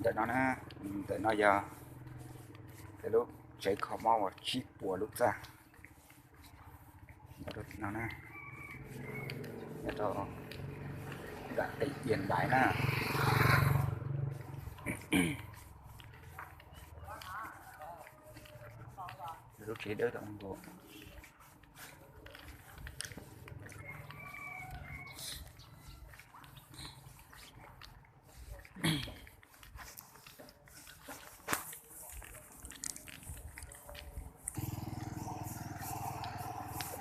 Ntawm no na, ntawm no yog lub tsev kho mob uas tsib puas lub txaj. Nyob rau tim no na, nyob rau nram tỉnh Yên Bái na. Lub tsev dawb tom nkaus.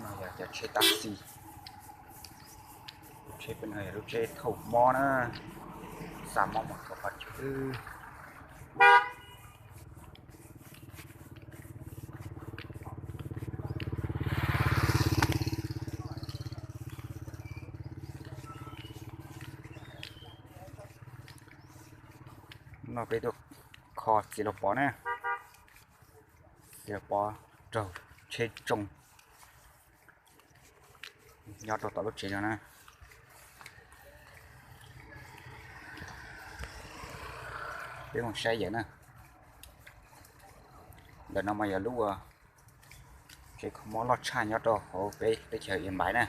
No yog cov tsheb taxi, lub tsheb peb no yog lub tsheb thauj mob na, xa mob mus thauj qhov chaw. No peb tuaj kho txiv los pov na, txiv los pov raug tsheb tsoo nyob rau tom lub tsev no na. Peb mus saib yawm na. Ntawm no mas yog lub tsev kho mob loj tshaj nyob rau hauv peb teb chaws Yên Bái na.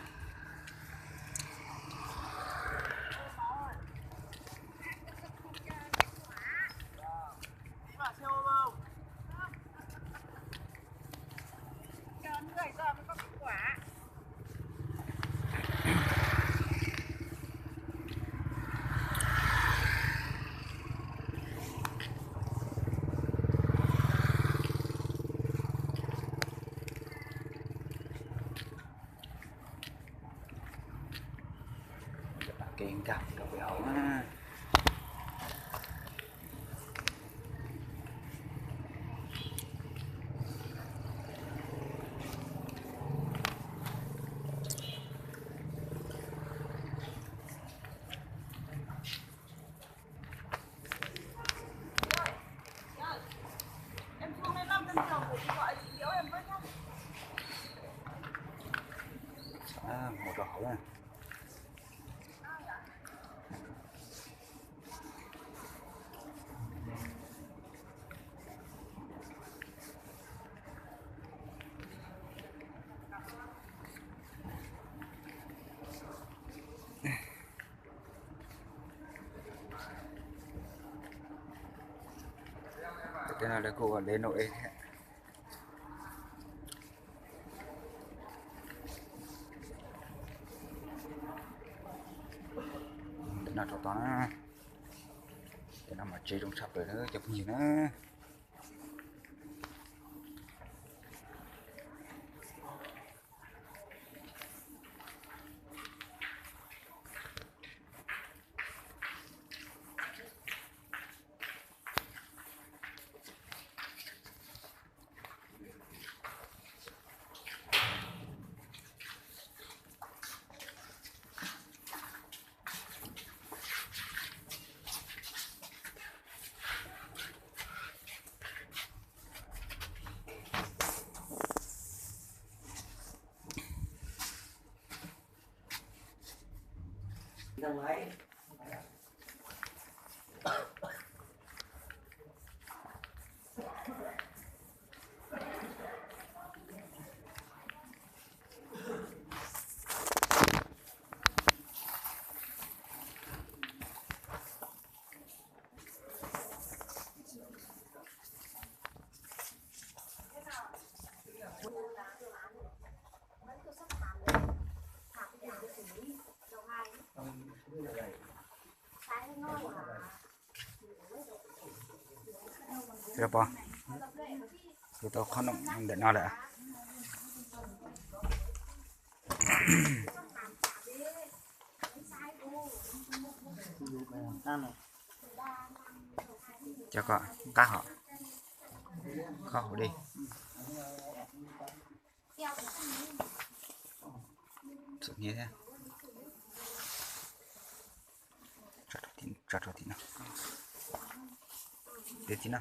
Kev nkag rau pem hauv na. Mus rau hauv na. Tej no lawv kuj ua Lễ Noel thiab. Ntawm no rau tod na. Ntawm no mas tsev zoo tshaj plaws na cov phooj ywg na. Rau pov, kuv tau khob noom ntawm no lawm. Cov ko qab hov, khob hauv dej. Txom nyem thiab. Tso rau tim no. Tib tim no.